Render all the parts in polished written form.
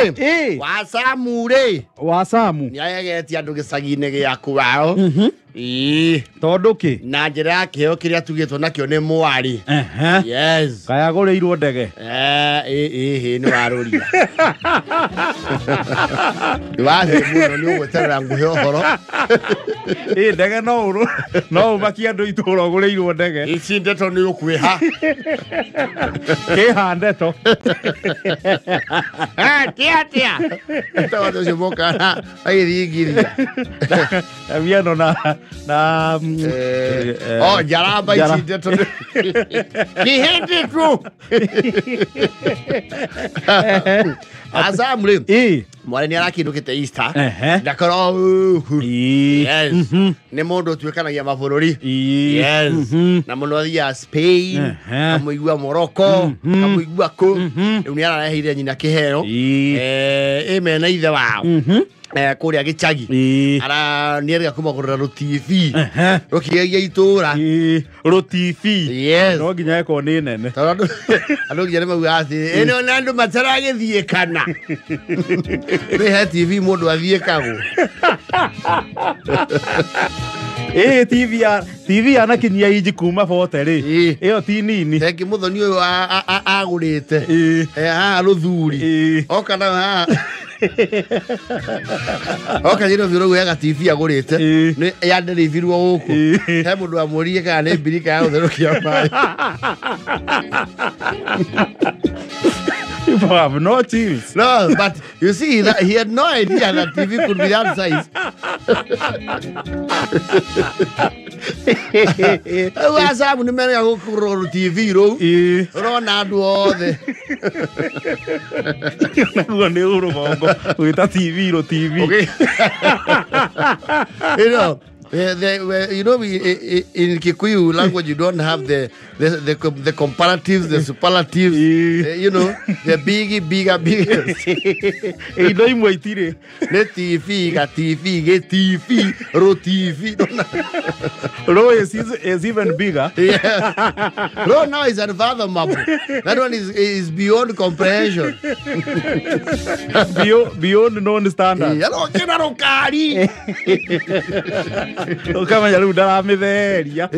rĩ, Ĩ. Wacamu rĩ, Wacamu. Nĩ agegetie andũ gĩcagi-inĩ gĩa kwao. Ĩĩ. Tondũ kĩ? Na njĩra ya kĩheo kĩrĩa tugĩtwo nakĩo nĩ mwarĩ. Ehe. Yes. Kayagũrĩirwo ndege. Eh, ĩ ĩ ĩ nĩ warũria. Nĩ wathiĩ mũno, nĩ ũgweterera nguhe ũhoro. Ĩ ndege no ũrũ no ũmakie andũ itũra ũgũrĩirwo ndege. Ici ndeto nĩ ũkwĩha. Kĩha ndeto. Atia atia. Tondũ ũcio mũkana agĩthingithia. Tabia ĩno na Oh, njaramba Njara. ici ndeto nĩ hĩndĩ tu. Azamu rĩ, Ĩ. mwarĩ nĩ arakĩndũkĩte Easter. Ehe. Ndakorwo. Ĩ. Yes. Nĩ mũndũ ũtuĩkanagia mabũrũri. Ĩ. Yes. Na mũno athiaga Spain, Ehe. kamũigua Morocco, kamũigua kũ. Rĩu nĩ arareheire nyina kĩheo. Ĩ. Ĩ mena ithe wao. Kũrĩa gĩcagi. Ĩ. Ara nĩ erĩga kũmagũrĩra rũ TV. Ehe. Rũkĩgegia itũra. Ĩ. Rũtibi. Yes. No nginya ĩkorwo nĩ nene. Tondũ andũ nginya nĩ maugaga atĩ ĩno na andũ mataragĩthiĩ kana. Nĩ he TV mũndũ athiĩkagwo. Ĩ TV ya TV yanakinyia inji kuma 40 rĩ. Ĩ. Ĩyo ti nini. Thengi mũthoni ũyũ agũrĩte. Ĩ. Haha rũthuri. Ĩ. Oka na haha. Oka nyino biũ rũu TV agũrĩte. Ĩ. Nĩ yanderibirwo gũkũ. Ĩ. He mũndũ wamũririe kana nĩ mbirika ya gũtherũkia maĩ. People have no chills. No, but you see that he had no idea that TV could be that size. Rĩu Azamu nĩ merega gũkũrwo TV rũu. Ĩ. Ũrona andũ othe. Naguo nĩ ũrũgongo gwĩta TV rũ TV. Okay. You know, the, you know, we, in Kikuyu language, you don't have the comparatives, the superlatives, the biggie, bigger, biggest. Indo imwe itirĩ. Nĩ TV, ga TV, gĩ TV, ro TV. Ro is even bigger. Yeah. Ro now is unfathomable. That one is beyond comprehension. Beyond known standard. Hello, kĩna rũkari. Ũkamenya rĩu ndaramĩtheria.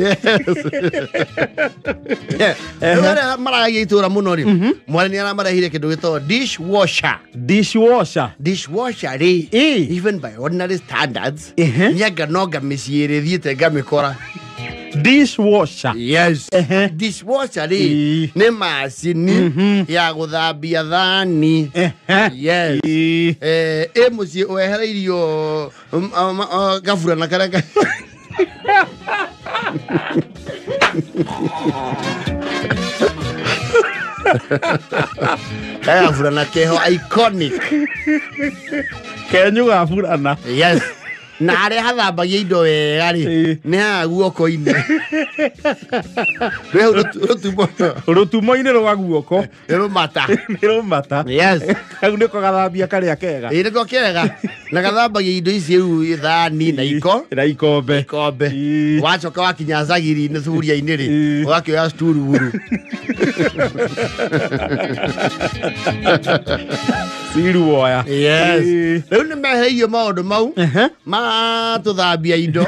Yes. Rĩu arĩa maragagia itũra mũno rĩ, mwarĩ nĩ aramarehire kĩndũ gĩtagwo dishwasher. Dishwasher. Dishwasher rĩ, Ĩ. even by ordinary standards, Ehe. nĩanga nonga mĩciĩ ĩrĩ thiĩte ngamĩkora. Dishwasher. Yes. Ehe. Dishwasher rĩ, Ĩ. nĩ macini ya gũthambia thani. Ehe. Yes. Ĩ. Ĩ mũciĩ wehereirio gaburana karĩa kagaburana keho iconic. Kenyu ga burana. Yes, na harĩa hathambagia indo wega rĩ, Ĩ. nĩ haha guoko-inĩ. Rĩ hau rũtumo. Rũtumo-inĩ rwa guoko. Nĩ rũmata. Nĩ rũmata. Yes. Kau nĩko gathambia karĩa kega. Ĩ, nĩko kega na gathambagĩa indo ici rĩu, thani na iko Na ikombe. Ikombe. Ĩ. Wacoka wakinya cagiri-inĩ, thuburia-inĩ rĩ, Ĩ. ũgakĩoya sturuburu. Ciruoya. Yes. Ĩ. Rĩu nĩ mehereirio maũndũ mau Ehe. ma tũthambia indo.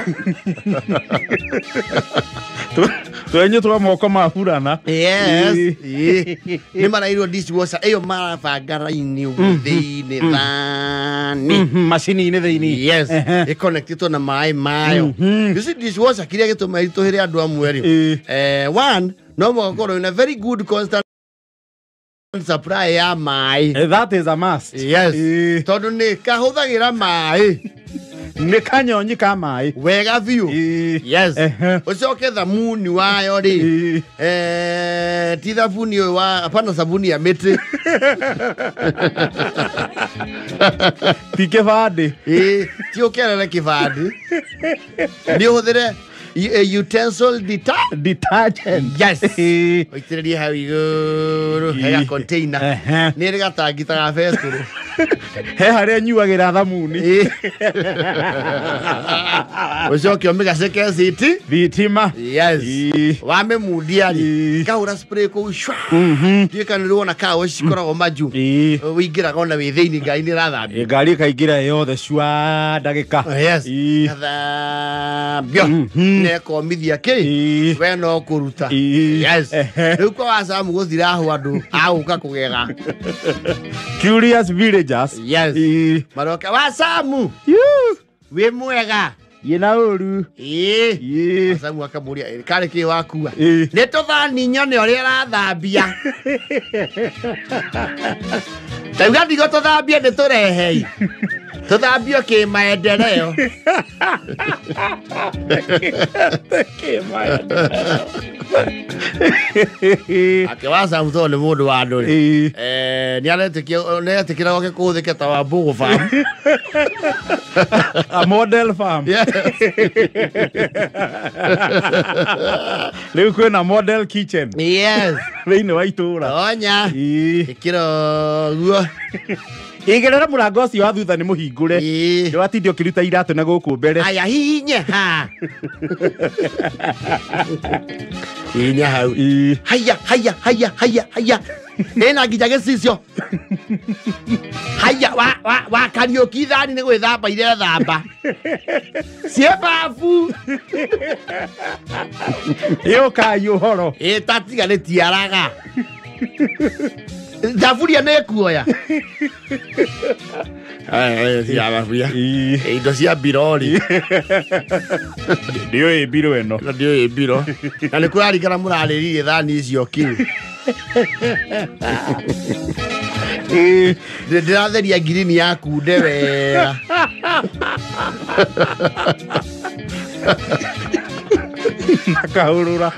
Twenyũ twa moko ma burana. Yes. Ĩ. Ĩ. Nĩ marairwo dishwasher ĩyo marabanga raini ũguo thĩinĩ thani. Macini-inĩ thĩinĩ. Yes. Ehe. Ĩconnectĩtwo na maĩ mayo. You see, dishwasher kĩrĩa gĩtũma ritũhĩre andũ amwe rĩ, Ĩ. one, no mũhaka ũkorwo wĩna very good constant supply ya maĩ. That is a must. Yes. Ĩ. Tondũ nĩ kahũthagĩra maĩ Nĩ kanyonyi ka maĩ. Wega biũ. Ĩ. Yes. Ehe. Ũcoke thamuni wayo rĩ, Ĩ. ti thabuni ũyũ wa, hapana, sabuni ya mĩtĩ. Ti kĩbandĩ. Ĩ, ti ũkerere kĩbandĩ, nĩ ũhũthĩre utensil Detergent. Yes. Ĩ. Ũitĩrĩrie hau igũrũ hega container. Ehe. Nĩ ĩrĩ gatangi ta ga betũrũ. He harĩa nyuagĩra thamuni. Ũcoke ũmĩgacĩke citi Thitima. Yes. Ĩĩ. Wamĩmundia rĩ, Ĩĩ. kahũra spray kũu shwa. Ndiũĩ kana nĩũrĩ wona car wash cikoragwo majũ. Ĩĩ. Wĩingĩraga ona wĩ thĩinĩ ngari nĩ ĩrathambio. Ĩ, ngari ĩkaingĩra yothe cua ndagĩka. Yes. Ĩĩ. Gathambio. Na ĩkomithia kĩ? Ĩĩ. We no kũruta. Ĩĩ. Yes. Ehe. Rĩu kwa Wasamu gũtirahwo andũ agũka kũgega. Curious villagers. Yes. Ĩĩ. Maroka Wasamu Yuu. wĩ mwega. Yĩna ũru. Ĩĩ. Ĩĩ. Wasamu akamũria "Ĩ, karĩ kĩ wakua? Ĩĩ. Nĩ tũthani nyone ũrĩa ĩrathambia. Tauga ndigo tũthambie nĩ tũrehei. Tũthambio kĩmaendeleo. Ake Wasamu tondũ nĩ mũndũ wa andũ rĩ. Ĩĩ. Eh, nĩ aretĩkia nĩ aretĩkĩra goke kũhũthĩke ta wa Mbũgũ farm. A model farm. Yes. Rĩu kwĩna model kitchen Yes. thĩinĩ wa itũũra. Onya. Ĩĩ. Ĩkĩra ũguo. Igĩrĩra mũrango ũcio wa thutha nĩ mũhingũre. Ĩĩ. Ndũgatinde ũkĩruta iratũ na gũkũ mbere. Aya hihinye ha. Hihinya hau. Ĩĩ. Haya haya haya haya haya. Ĩna nginya gĩcicio. Haya wa wa wa Kariũki thani nĩ gwĩthamba irethamba. Ciĩ babu. Yũkai ũhoro. Ĩ tatiga nĩ tiaraga. Thaburia nĩ ĩkuoya. Cia thaburia. Ĩĩ. Indo cia mbirori. Ndiũĩ mbirũ ĩno. Na ndiũĩ mbiro. Na nĩ kũrarikana mũrarĩrire thani icio kĩ. Ĩĩ. Ndĩratheria ngirini ya kunde wega. Na kahũrũra.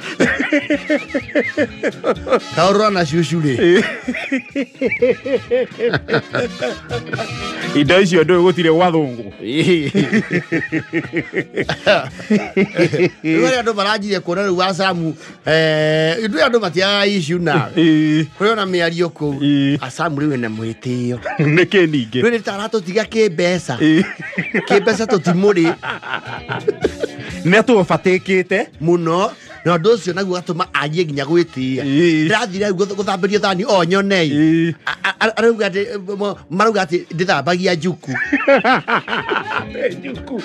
Kahũrũra na cucu rĩ. Indo icio ndũĩ gũtirĩ gwathũngũ. Rĩu arĩa andũ maranjirie kuona rĩu Wasamu ithuĩ andũ matiagaga issue nawe. Ĩĩ. Kũrĩ ona mĩario kũu. Ĩĩ. Asamu rĩu ena mwĩtĩo. Nĩkĩ ningĩ? Rĩu nĩ ta aratũtiga kĩmbeca. Ĩĩ. Kĩmbeca tũtimũrĩ Nĩ atũbatĩkĩte. mũno na ũndũ ũcio naguo ũgatũma anjie nginya gwĩtĩĩa. Ĩĩ. Ndĩrathire gũthambĩrio thani o nyonei. Ĩĩ. Arauga atĩ marauga atĩ ndĩthambagia njuku. Njuku.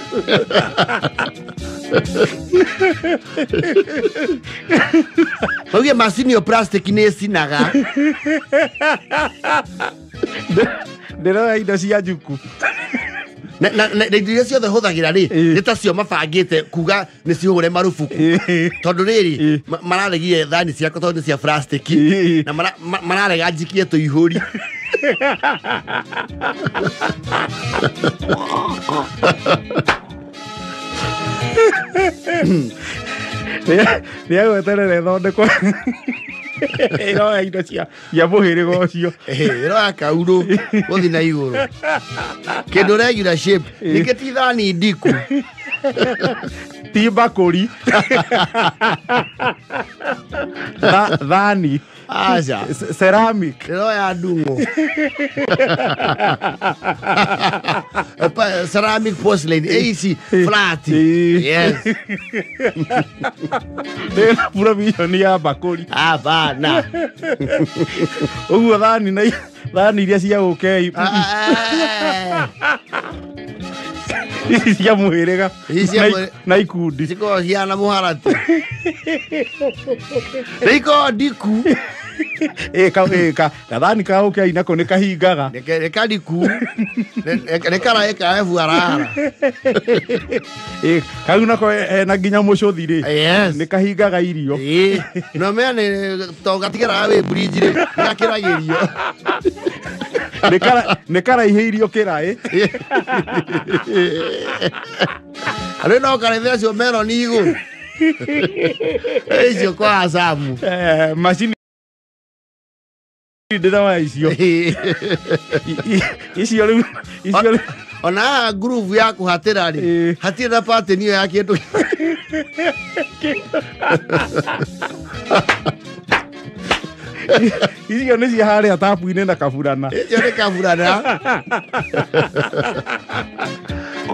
Mauge macini ĩyo plastic nĩ ĩcinaga. Ndĩroya indo cia njuku. Na indo iria ciothe hũthagĩra rĩ Ĩĩ. nĩ tacio mabangĩte kuga nĩ cihũre marubuku. Ĩĩ. Tondũ rĩrĩ Ĩĩ. mararegire thani ciakwa tondũ nĩ cia plastic Ĩĩ. na mararega njikie tũihũri. Nĩ agweterera ĩthondekwo. Ĩroya indo cia mũhĩrĩga ũcio. Ĩroya kaurũ gũthiĩ na igũrũ. Kĩndũ regular shape ningĩ ti thani ndiku. Ti mbakũri. Thani. Aca. Ceramic. Ĩroya ndung'ũ. Ceramic porcelain ici flat. Ĩĩ. Yes. Ndĩna provision ya mbakũri. Hapana. Ũguo thani na thani iria cia ũkei ici cia mũhĩrĩga Ici cia na ikundi. Cikoragwo ciana mũharatĩ. Nĩ ikoragwo ndiku. Ĩka gathani ka ũkei nako nĩ kahingaga. Nĩ kariku. Nĩ karaĩ ka ebu arahara. Ĩ, kau nako hena nginya mũcũthi rĩ. Yes. Nĩ kahingaga irio. Ĩĩ. No mea nĩ to gatigaraga wĩ bridge rĩ, gakĩragĩrio. Nĩ karaihĩirio kĩraĩ. Rĩu no karĩthe acio meroni igũrũ. Icio kwa Asamu. Macini ndĩroya icio. Icio rĩu icio rĩu Ona haha groove ya kũhatĩra rĩ, Ĩĩ. hatirĩ na pattern ĩyo ya kĩndũ. Icio nĩ cia harĩa tapu-inĩ na kaburana. Icio nĩ kaburana.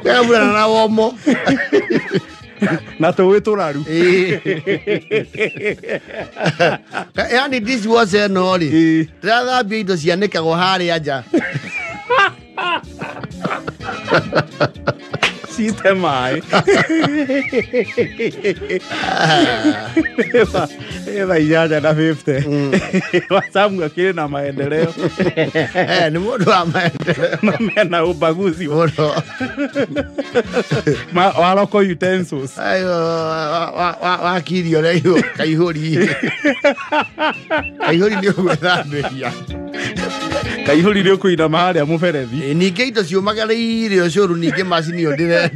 Kaburana na womo. Na tũĩ tũraru. Yaani dishwasher ĩno rĩ, ndĩrathambia indo cianĩkagwo harĩa nja. Cite maĩ. Thaa 8:50. Wasamu akĩrĩ na maendeleo. Nĩ mũndũ wa maendeleo. Na mena ubaguzi mũno. Wa local utensils. Wakirio rĩu kaihũri. Kaihũri nĩ ũgwĩthambĩria. Kaihũri nĩ ũkũinama harĩa mũberethi. Ningĩ indo ciũmagarĩire ũcũrũ ningĩ macini ĩyo ndĩrenda.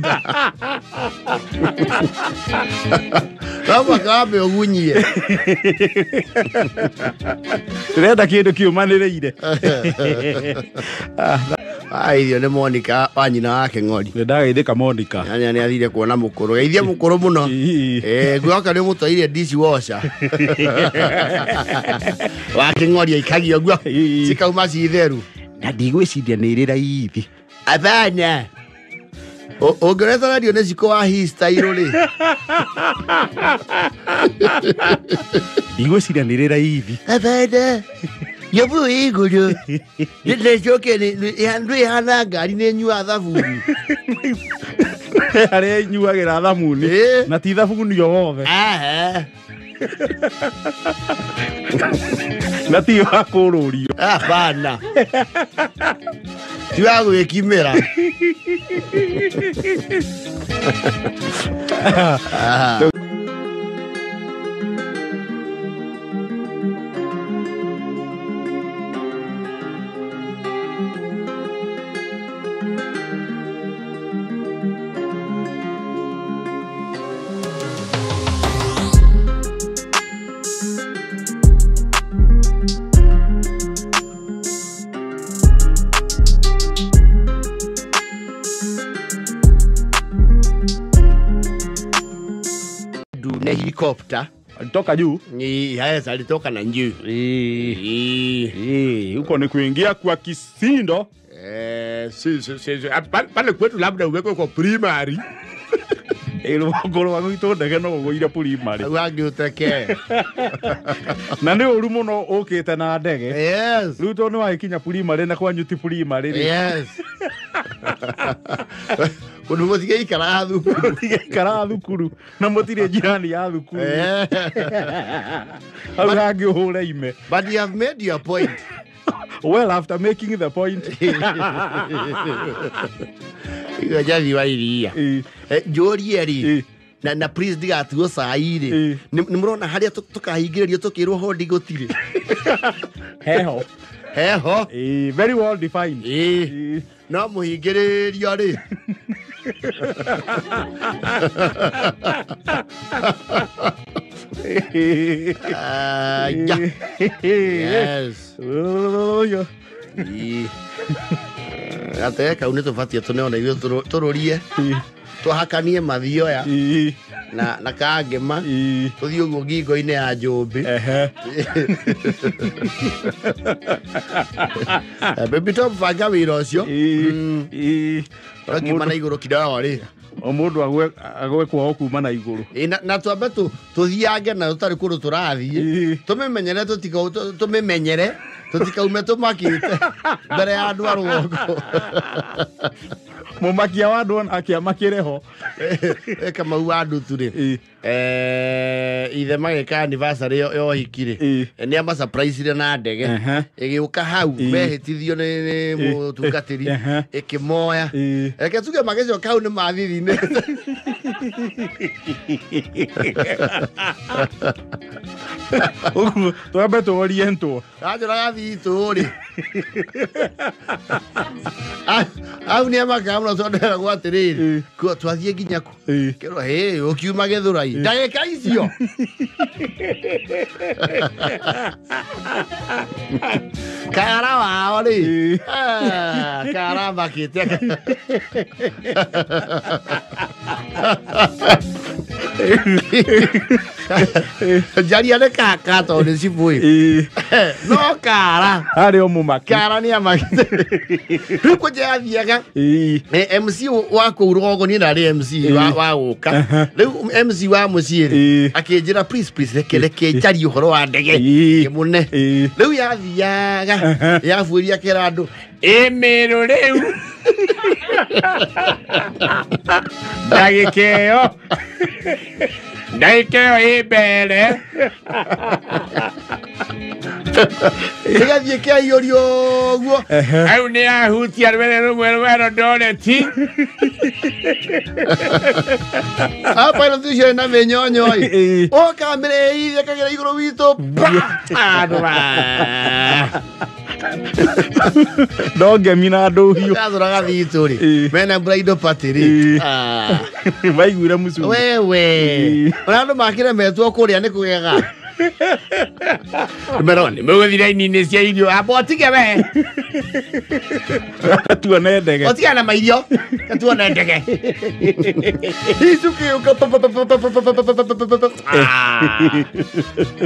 No mũhaka wambe ũgunyie. Ndĩrenda kĩndũ kĩũmanĩrĩire. Irio nĩ Monica wa nyina wake ng'ori. Nĩ ndageithĩka Monica. Nyanya nĩ athire kuona mũkũrũ. Geithia mũkũrũ mũno. Ngwĩhoka nĩ ũmũtwarire dishwasher. Wake ng'ori aikagia ũguo. Cikauma ci theru. Na ndigwĩciria nĩ ĩrĩ raithi. Abana. Ũngĩreta radio nĩ ciko wa hairstyle rĩ. Ndigwĩciria nĩ ĩrĩ raithi. Abana. Yobu igũrũ. Nĩndecoke ndwĩhana ngari nĩ nyuaga thabuni. Harĩa inyuagĩra thabuni. Na ti thabuni o wothe. Na ti wa kũrũrio. Hapana. Ti wa gwĩkimĩra. Helicopter alitoka juu. Yes, alitoka na juu. Huko ni kuingia kwa kisindo. Si pale kwetu labda uwekwe kwa primary. Rũgongo rwa gwitũ ndege no ũgũire primary. Wangĩũteke. Na nĩ ũru mũno ũkĩte na ndege. Yes. Rĩu tondũ nĩ wagĩkinya primary na kwanyu ti primary rĩ. Yes. Kũndũ mũtigaikaraga thukuru. Mũtigaikaraga thukuru na mũtirĩ njirani ya thukuru. Hau hangĩ ũhũre ime. But you have made your point. Well, after making the point. Jathi wa iria. Njũrie rĩ, na please ndigatuo cai rĩ, nĩ mũrona harĩa tũkahingĩrĩrio tũkĩrwo hondi gũtirĩ. Heho. Heho. Very well defined. No mũhingĩrĩrio rĩ. Yes. Gatege kau nĩ tũbatiĩ tũneona ithuĩ tũrũrie tũhakanie mathioya na kangĩma tũthiĩ ũguo ngingo-inĩ ya njũmbĩ. Baby Tom banga wĩra ũcio. Ũrakiuma na igũrũ kidogo rĩ. O mũndũ agwe kwao kuma na igũrũ. Na twambe tũthiange na tũtarĩ kũndũ tũrathiĩ. Tũmĩmenyere tũmĩmenyere tũtikaume tũmakĩte mbere ya andũ a rũgongo. Mũmakia wa andũ onake amakĩre ho. Kamau wa Ndutu rĩ, ithe magĩka anniversary ya ũhiki rĩ, nĩ amasurprise na ndege ĩgĩũka hau mehĩtithio nĩ mũtungatĩri ĩkĩmoya. Reke tuge magĩcoka hau nĩ mathithinĩte. Ũguo twambe tũorientwo. Anjũraga thitũ rĩ. Au nĩ amakaga mũno tondũ eragwo atĩrĩrĩ, twathiĩ nginya kũ? Kerwo hĩ, ũkiuma Gĩthũrai. Ndagĩka icio. Kara wao rĩ. Kara makĩte. Njaria nĩ kaka tondũ nĩ cibũ no kara arĩ o mũmaki kara nĩ amakite rĩu kwanja yathiaga MC wa kũu rũgongo niĩ ndarĩ MC wa gũka rĩu MC wa mũciĩ rĩ akĩnjĩra please please reke njarie ũhoro wa ndege ngĩmũne rĩu yathiaga yabuĩria kĩra andũ ĩmĩrũ rĩu ndagĩka ĩyo ĩ mbere gĩgathiĩ kĩaiyũrio ũguo hau nĩ yahutia rwere rũmwe rwa Eldoret pilot ũcio na mĩnyonyo ĩ ũkamĩrĩithia kagera igũrũ witũ andũ no ngemi na ndũhiũ gathũraga thitũ rĩ mena bridal party rĩ maiguire mũcungu wewe ona andũ makĩremetwo kũrĩa nĩ kũgega merwo nĩ mũgũthiĩ raini-inĩ cia irio amba ũtige we tuone ndege ũtigane na mairio tuone ndege icukĩũka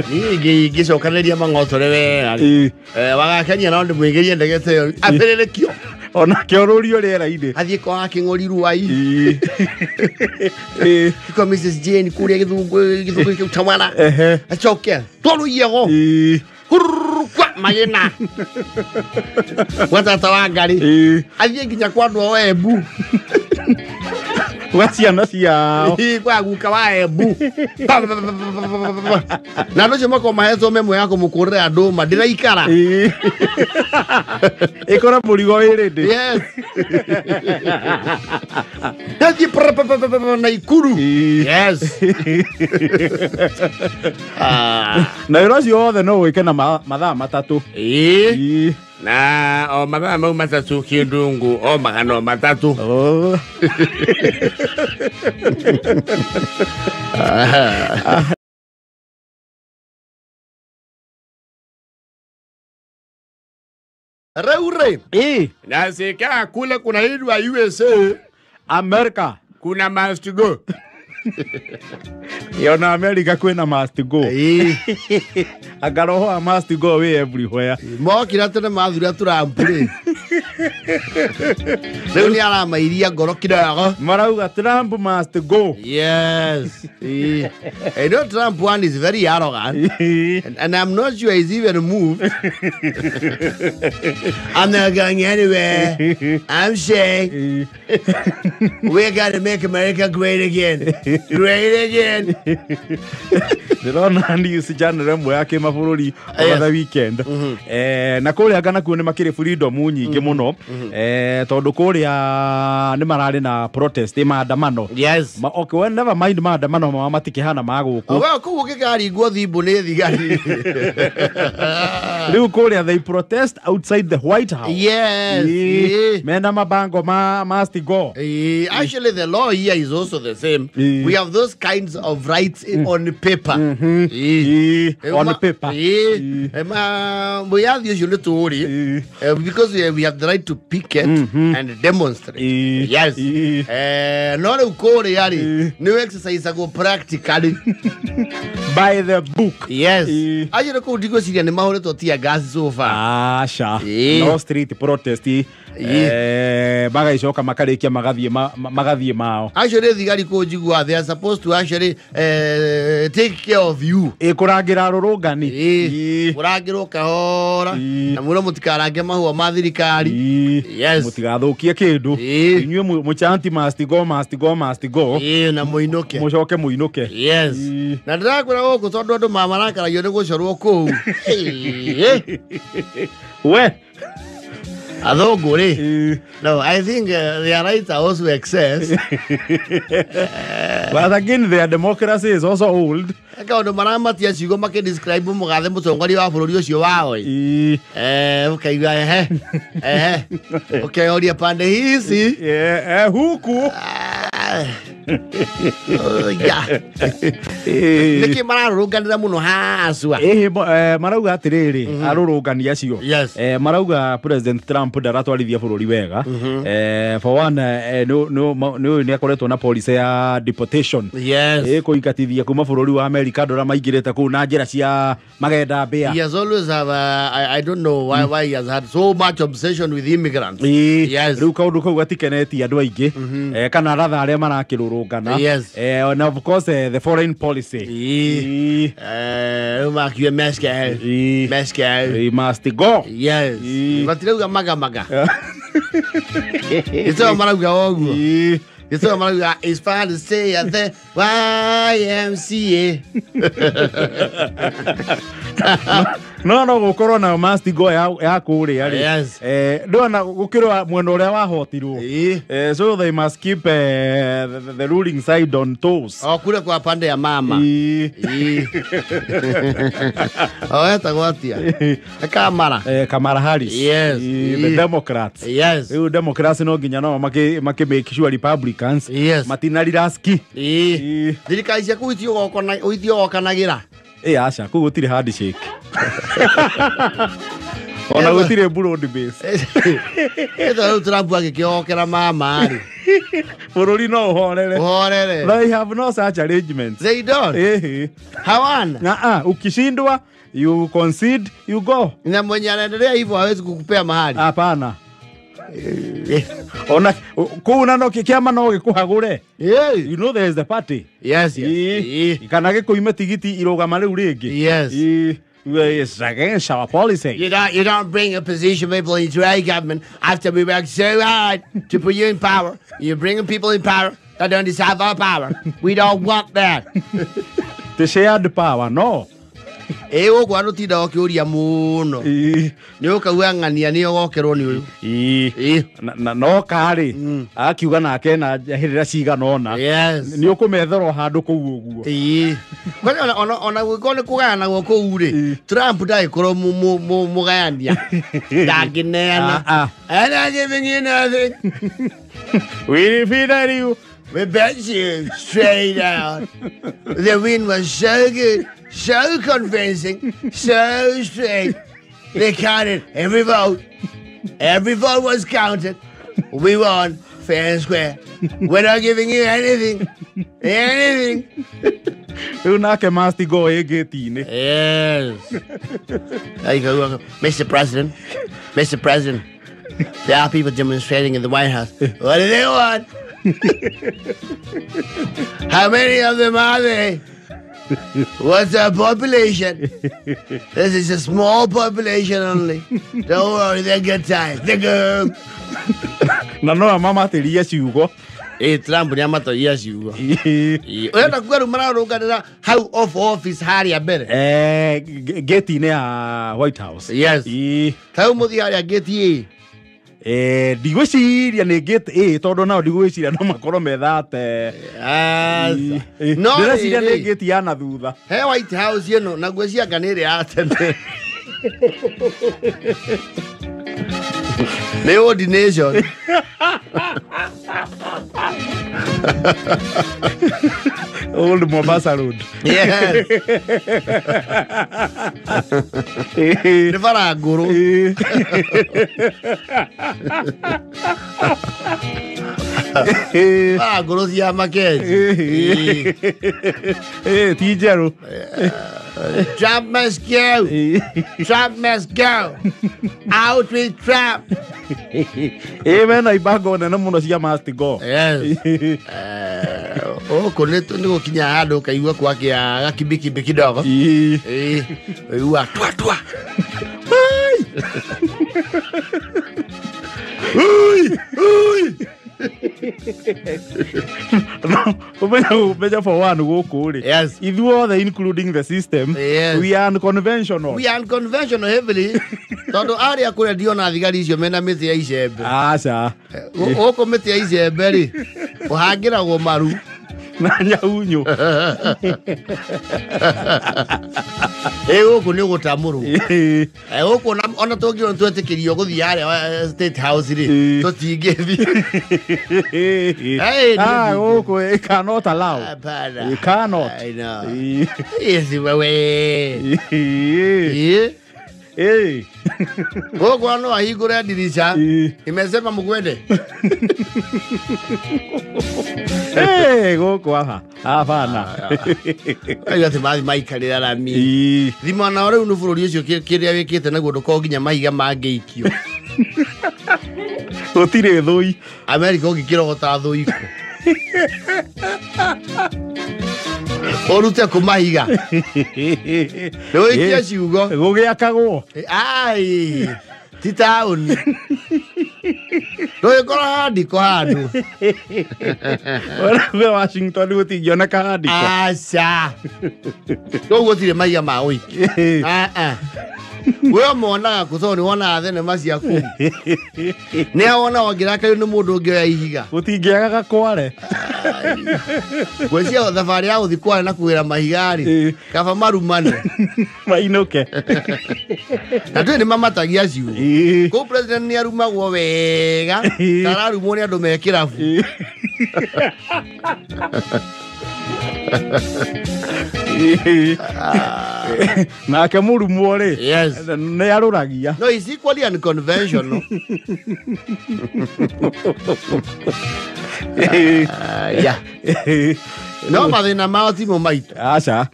niĩ ingĩcokanĩria mang'otore wega wagakenia no ndĩmũigĩrie ndege ta ĩyo ambĩrĩrĩkio onake ũrũrio rĩera-inĩ athiĩ kwa kĩng'ori ruai kwa Mrs Jane kũrĩa gĩthũngũ kĩu Tawara acoke twarũiego kwa magĩna gwa tata wa Ngarĩ athiĩ nginya kwa andũ ao Embu gwa ciana ciao kwa guka wa Embu na andũ acio makorwo mahetwo memo ya kũmũkũrĩra ndũma ndĩraikara ĩkora mũrigo wĩ rĩndĩ yes athiĩ Naikuru yes na wĩra ũcio wothe no wĩke na mathaa matatũ na o mathaa mau matatũ kĩndungu o magana matatũ rĩu rĩ na sikaa kule kuna idwa USA America kuna must go yona America kwĩna must go anga roho wa must go wĩ everywhere mokira tene mathura Trump rĩ rĩu nĩ aramairia ngoro kidogo marauga Trump must go yes I know Trump one is very arrogant and I'm not sure he's even moved. I'm not going anywhere. I'm saying we gotta make America great again. Great again. Ndĩrona news channel ĩmwe ya kĩmabũrũri over the weekend na kũrĩa ngana kuo nĩ makĩrĩ freedom nyingĩ mũno tondũ kũrĩa nĩ mararĩ na protest maandamano. Yes. Okay, well, never mind maandamano mao matikĩhana ma gũkũ. Well, kũu ũngĩkaringwo thimũ nĩ thigari. Rĩu kũrĩa they protest outside the White House. Yes. Mena mabango ma must go. Actually the law here is also the same. We have those kinds of rights on paper. On paper. Because we have the right to picket and demonstrate. Yes. No new exercise go practically by the book. Yes. Ayo ko digo siria ni mahoretwo tear gas so far. Asha. No street protest. Magaicoka makarikia magathie mao. Actually thigari ko njigua they are supposed to actually take care of you. Kũrangĩra rũrũngani. Kũrangĩrwo kahora na mwĩrwo mũtikarange mahũa ma thirikari. Yes. Mũtigathũkie kĩndũ. Inyuĩ mũchanti must go must go must go. Na mũinũke. Mũcoke mũinũke. Yes. Na ndĩrakwĩra gũkũ tondũ andũ mamarakaragia nĩ gũcorwo kũu. We athũngũ rĩ. No, I think their rights are also excess. But again, their democracy is also old. Kaũndũ maramatia ciugo makĩdescribe mũgathe mũtongoria wa bũrũri ũcio wao. Ũkaigua ehe. Ehe. Ũkeoria pande hici. Huku. Yeah. Nĩkĩ mararũrũnganĩra mũno haswa? Marauga atĩrĩrĩ, arũrũngani acio marauga President Trump ndaratwarithia bũrũri wega. For one, nĩ nĩ akoretwo na policy ya deportation, kũingatithia kuma bũrũri wa America andũ arĩa maingĩrĩte kũu na njĩra cia magenda mbĩa. He has always have I don't know why he has had so much obsession with immigrants. Rĩu kaũndũ kau gatikenetie andũ aingĩ, kana ratha arĩa marakĩrũrũngana. And of course, the foreign policy. Rĩu makiuga must go. Must go. He must go. Yes. Matirauga maga maga. Ito marauga ũguo. Ito marauga it's fine to say at the YMCA. No gũkorwo na must go ya kũrĩa rĩ. Ndona gũkĩrwo mwena ũrĩa wahotirwo. So they must keep the ruling side on toes. O kule kwa pande ya mama. O etagwo atia? Kamara. Kamala Harris. Yes. The Democrats. Yes. Rĩu Democrats no nginya no maki make sure Republicans matinariraski. Thirikari cia kũu itiogokanagĩra. Aca, kũu gũtirĩ handshake. Ona gũtirĩ broad base. Ĩtho rĩu Trump agĩkĩokera mama rĩ. Bũrũri no ũhorere. Ũhorere. They have no such arrangements. They don't. Hawana. Ukishindwa, you concede, you go. Na mwenye anaendelea hivyo hawezi kukupea mahali. Hapana. Ona kũu na no kĩama no gĩkũhagũre. You know there is the party. Yes, yes. Kana gĩkũime tigiti irũgama rĩu rĩngĩ. Yes. It's against our policy. You don't bring opposition people into our government after we worked so hard to put you in power. You're bringing people in power that don't deserve our power. We don't want that. The shared power, no. Gũkũ andũ tindaga ũkĩũria mũno. Nĩ ũkauga ng'ania nĩ ũgokerwo nĩ ũyũ. No karĩ akiuga nake na hĩrĩra cigana ũna. Nĩ ũkũmethera handũ kũu ũguo. Kwani ona gũgĩkorwo nĩ kũgayanagwo kũu rĩ, Trump ndagĩkorwo mũgayania. Ndangĩneana. I'm not giving you nothing. We defeated you. We bet you straight out. The win was so good, so convincing, so straight. They counted every vote. Every vote was counted. We won fair and square. We're not giving you anything. Anything. Rĩu nake must go ĩngĩti-inĩ. Yes. There you go. Mr. President, Mr. President, there are people demonstrating in the White House. What do they want? How many of them are they? What's our population? This is a small population only. Don't worry, they'll get time. They go. Na no mama atĩria ciugo. Trump nĩ amatoria ciugo. Ũrenda kuga rĩu mararũnganĩra hau off office harĩa mbere. Gate-inĩ ya White House. Yes. Hau mũthiĩ harĩa gate ĩ. Ndigwĩciria nĩ gate A tondũ nao ndigwĩciria no makorwo methate. No ndĩreciria nĩ gate ya na thutha. He White House ĩno na ngwĩciria nĩ ĩrĩa ya tene. Nĩ old nation. Old Mombasa Road. Yes. Nĩ bara ngũrũ. Bara ngũrũ cia Makenzi. Ti njerũ. Trump must go. Trump must go. Out with Trump. Mena ibango nene mũno cia must go. Yes. Gũkũ nĩ gũkinya handũ ũkaigua kwakĩa gakibikibĩ kidogo. Ũigua twa twa. Ui, ui. No, umenya for one gũkũ rĩ. Yes. Ithuothe including the system. Yes. We are unconventional. We are unconventional heavily. Tondũ arĩa kũrĩa ndiona thigari icio mena mĩtĩ ya icembe. Aca. Gũkũ mĩtĩ ya icembe rĩ, ũhangĩragwo maru. Na nyaunyu. Gũkũ nĩ ũgũtamũrwo. Gũkũ ona tũngĩona twetĩkĩrio gũthiĩ harĩa State House rĩ, tũtingĩthiĩ. Gũkũ it cannot allow. It cannot. I know. Yes, wewe. Gũkũ no ahingũre ndirica. Imesema mgwende. Gũkũ aha. Hapana. Ayo ati mathi maikarĩra rami. Thima na rĩu nĩ bũrũri ũcio kĩrĩa wĩkĩte naguo ndũkorwo nginya mahiga mangĩikio. Gũtirĩ thũi. America ũngĩkĩrogota thũi kũ? Ũrute kũ mahiga? Nĩ ũikie ciugo. Gũgĩakagwo. Ai. Ti taũni. Ndũgĩkorwo handiko handũ. We Washington gũtingĩoneka handiko. Aca. Kũu gũtirĩ mahiga ma ũikia. We monaga kũ tondũ nĩ wonaga thenema cia kũu. Nĩ wona wangĩrakario nĩ mũndũ ũngĩoya ihiga. Gũtingĩaga gakware. Gwĩciria thabarĩ ya gũthiĩ kware na kũgĩra mahiga rĩ, kaba marumane. Mainũke. Na ndũĩ nĩ mamatagia ciugo. Kũu president nĩ arumagwo wega, ta ararumwo nĩ andũ me kĩrabu. Nake mũrumwo rĩ, nĩ arũragia. No, it's equally unconventional. Yeah. No mathĩna mao ti mo maitũ. Aca.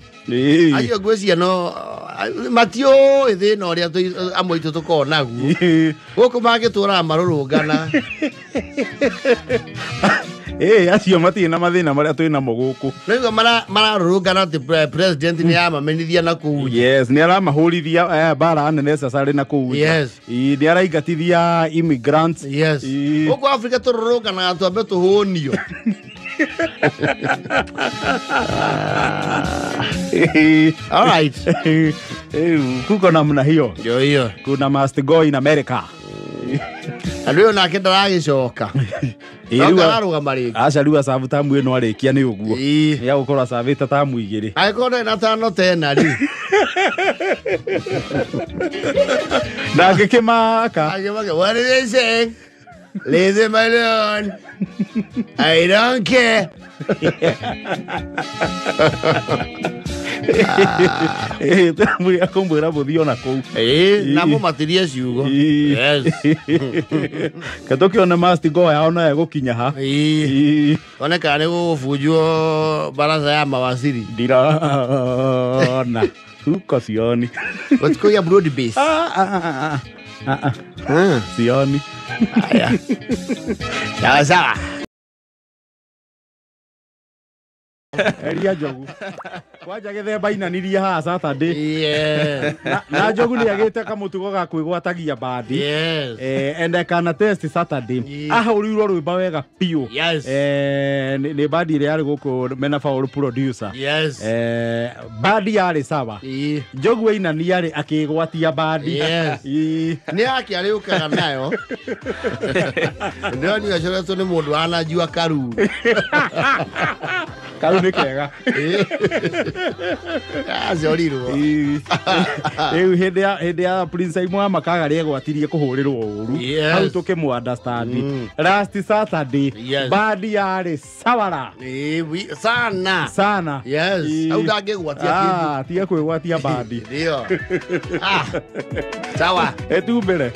Acio ngwĩciria no matiũĩ thĩna ũrĩa amwe aitũ tũkoragwo naguo. Gũkũ mangĩtũraga marũrũngana. Acio matirĩ na mathĩna marĩa twĩ namo gũkũ. Nĩguo mararũrũngana atĩ president nĩ amamenithia na kũu. Yes, nĩ aramahũrithia mbara nene necessary na kũu. Yes. Nĩ araingatithia immigrants. Yes. Gũkũ Africa tũrũrũnganaga twambe tũhũnio. All right. Kuko namna hiyo. Ndio hiyo. Kuna must go in America. Andũ ĩyo nake ndaragĩcoka. Ararũgama rĩngĩ. Aca rĩu acabu tamu ĩno arĩkia nĩ ũguo. Nĩ agũkorwo acabĩte tamu igĩrĩ. Angĩkorwo ndarĩ na tano tena rĩ. Na angĩkĩmaka. Angĩmaka, what did they say? Leave them alone. I don't care. Kũmwĩra mũthiĩ ona kũu. Na mũmatirie ciugo. Yes. Katũkĩone must go yao no egũkinya ha. One kana nĩ gũgũbunjwo baraza ya mawaziri. Ndirona. Huko sioni. Gũtikũiya broad base. Sioni. Haya. Sawa sawa. Eria Njogu. Kwanja gĩthemba inanirie haha Saturday. Yeah. Na Njogu nĩ agĩte kamũtugo ga kwĩgwatagia bandi. Yes. And I can attest Saturday. Ahũrirwo rwĩmbo wega biũ. Yes. Nĩ bandi ĩrĩa yarĩ gũkũ mena Paul producer. Yes. Bandi yarĩ sawa. Njogu ainania rĩ akĩgwatia bandi. Yes. Nĩ yake arĩũkaga nayo. Ndĩronire acoretwo nĩ mũndũ wanajua karu. Karu nĩ kega. Acorirwo. Rĩu hĩndĩ ya Prince Aimũ wa Makaga rĩegwatirie kũhũrĩrwo ũru. Hau tũkĩmũ understand. Last Saturday bandi yarĩ sawara. Sana. Sana. Yes. Hau ndangĩgwatia kĩndũ. Tiga kwĩgwatia bandi. Ndio. Sawa. Etumbere.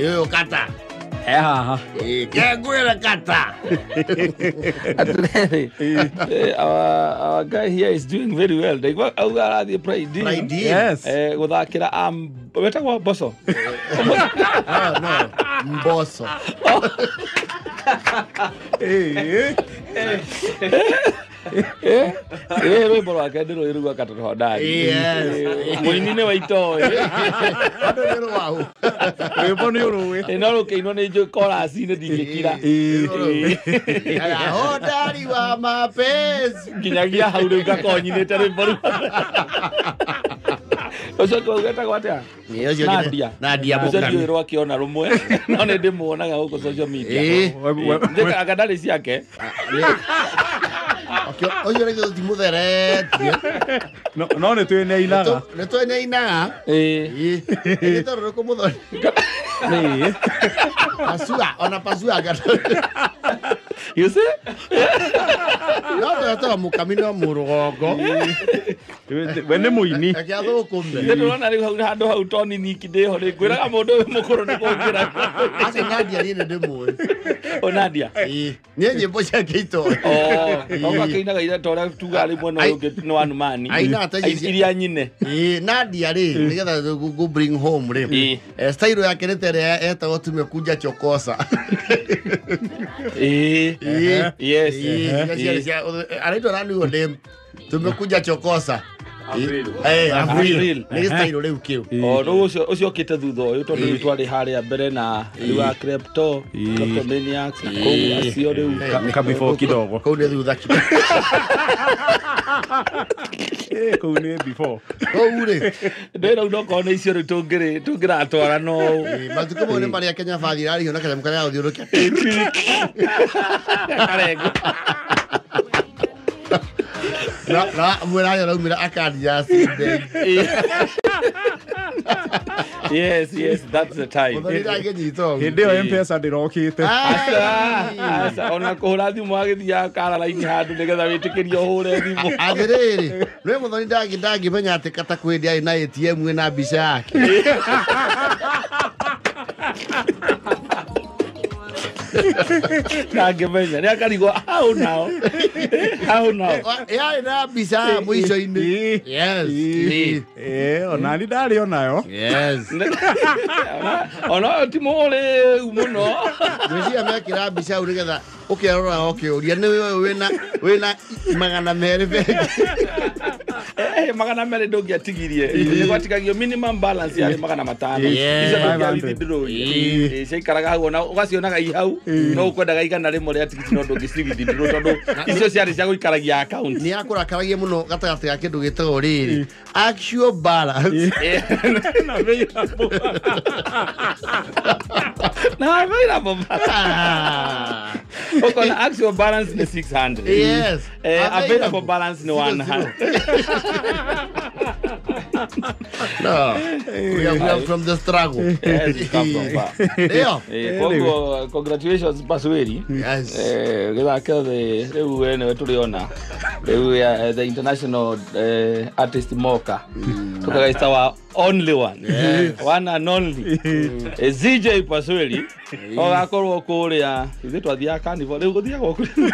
Yoyo kata. Haha. Kengwira kata. Our guy here is doing very well. Ndaigua auga arathiĩ Pride. Pride. Yes. Gũthakĩra wetagwo Mboco. No, Mboco. Rwĩmbo rwake ndĩrũĩ kata hodari. Yes. Mũini nĩ wa itoĩ. Andũ nĩ rwau. Rwĩmbo nĩ ũrũĩ. No rũkĩinwo nĩ njũĩ chorus-inĩ ndingĩkira. Hodari wa mapenzi. Nginyagia hau rĩu ngakorwo nyinĩte rwĩmbo rũu. Ũcio ũgetagwo atĩa? Nadia. Nadia Ũcio ndiũĩ rwakĩona rũmwe no nĩ ndĩmuonaga gũkũ social media. Njĩkaraga ndarĩ ciake. Ũcio rĩngĩ tũtimũtheretie. No nĩ twĩneinaga. Nĩ twĩneinaga. Ĩĩ. Ĩĩ tondũ nĩ kũmũthoni. Ĩĩ. Pasua, ona pasua ngata. You see? No twetaga mũkami no mũrũgongo. We nĩ mũini. Reke athũkũme. Ndĩrona rĩu hau handũ hau Tony Nick ndĩho rĩ ngwĩraga mũndũ ũyũ mũkũrũ nĩ kũngĩra. Aca Nadia niĩ nĩ ndĩmũĩ. O Nadia. Ĩĩ. Niĩ nyĩmbo ciake itoĩ. Oh, akĩinaga ira ta ũrĩa tugaga rĩ mwena ũyũ ũngĩ nĩ wa Numani. Ainaga ta ici- Iria nyine. Ĩĩ, Nadia rĩ nĩgetha go bring home rĩ. Style yake nĩ ta ĩrĩa etagwo tumekuja chokosa. Ĩĩ. Yes. Anaitwa nani huyo dem? Tumekuja chokosa. Avril. Nĩ style rĩu kĩu. O rĩu ũcio ũkĩte thutha ũyũ tondũ rĩu twarĩ harĩa mbere na rĩu a Klepto, Kleptomaniacs na kũu acio rĩu ka before kidogo. Kũu nĩ thutha kidogo. Kũu nĩ before. Kũu rĩ. Ndĩra unokorwo nĩ icio rĩu tũngĩratwara no. Matukũ mau nĩ marĩa Kenya bathi irarĩhio na kanyamũ karĩa gagũthiũrũrũkia. Karengo. Na mwĩrayo araumĩra akandia accident. Yes, yes, that's the time. Mũthoni ndangĩnyita ũguo. Hĩndĩ ĩyo M-Pesa ndĩrokĩte. Aca, ona kũhũra thimũ agĩthiaga kara raini handũ nĩgetha wĩtĩkĩrio ũhũre thimũ. Atĩrĩrĩ, nĩ mũthoni ndangĩmenya atĩ kata kwĩ hĩndĩ arĩ na ATM ĩna mbica yake. Ndangĩmenya, nĩ akarigwo how now? How now? Yarĩ na mbica mũico-inĩ. Yes. Ona ni ndarĩ onayo. Yes. Ona ũyũ ti mũrĩu mũno. Ngwĩciria mekĩra mbica hau nĩgetha ũkerora ũkĩũria nĩ ũyũ wĩna 200 bengi. 200 ndũngĩatigirie. Nĩ gwatigagio minimum balance yarĩ 500. Icio ndũngĩawithdraw. Ciaikaraga hau ona ũgacionaga i hau no ũkwendaga 100 rĩa tigiti no ndũngĩciwithdraw tondũ icio ciarĩ cia gũikaragia account. Nĩ akũrakaragia mũno gatagatĩ ga kĩndũ gĩtagwo rĩrĩ actual balance. Na available. Na available balance. Ũkona actual balance nĩ 600. Yes. Available balance nĩ 100. No, we are from the struggle. Yes, we come from far. Yeah. Koguo congratulations Pasweri. Yes. Gĩthake thĩ rĩu we nĩwe tũrĩona. Rĩu the international artist Moka. Tukagaita wa only one. Yes. One and only. ZJ Pasweri. Ogakorwo kũrĩa ithuĩ twathiaga carnival rĩu gũthiagwo kũrĩa.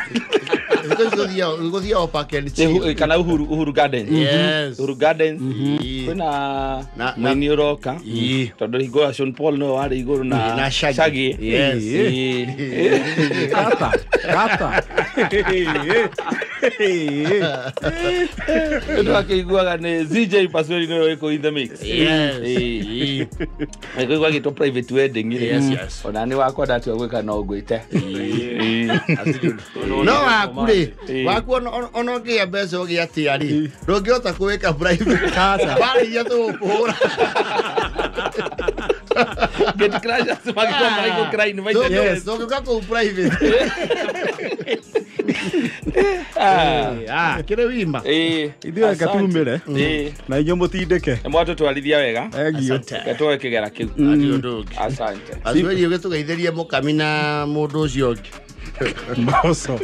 Gũthiagwo park and chill. Kana Uhuru Gardens. Yes. Uhuru Gardens. Kwĩna mũini ũroka. Tondũ hingo ya Sean Paul nĩwe warĩ igũrũ na Shaggy. Yes. Kata. Kata. Nĩtwakĩiguaga nĩ ZJ Pasweri nĩwe wĩkũ in the mix. Yes. Ĩkũigua gĩtwo private wedding rĩ. Yes, yes. Ona nĩ wakwa ndatua gwĩka no ngwĩte. No waku rĩ, waku ona ũngĩgĩa mbeca ũgĩe atĩa rĩ, ndũngĩhota kũwĩka private. Bara iria tũgũkũhũra. Get crashers magĩkorwo maragũkĩra invite. Yes, tũngĩũka kũu private. Kĩrĩ wima. Ithuĩ reke tumĩre na inyuĩ mũtindĩke. Mwatũtwarithia wega. Thank you. Reke kĩgera kĩu. Asante. Asante. Ũgĩtũgeithĩrie mũkami na mũndũ ũcio ũngĩ. Mboco.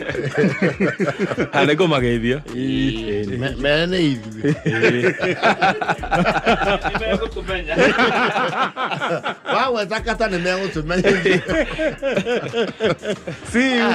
Nĩ ngũmageithia. Mere nĩ ithuĩ. Nĩ megũtũmenya. Wagweta kata nĩ megũtũmenya. See you.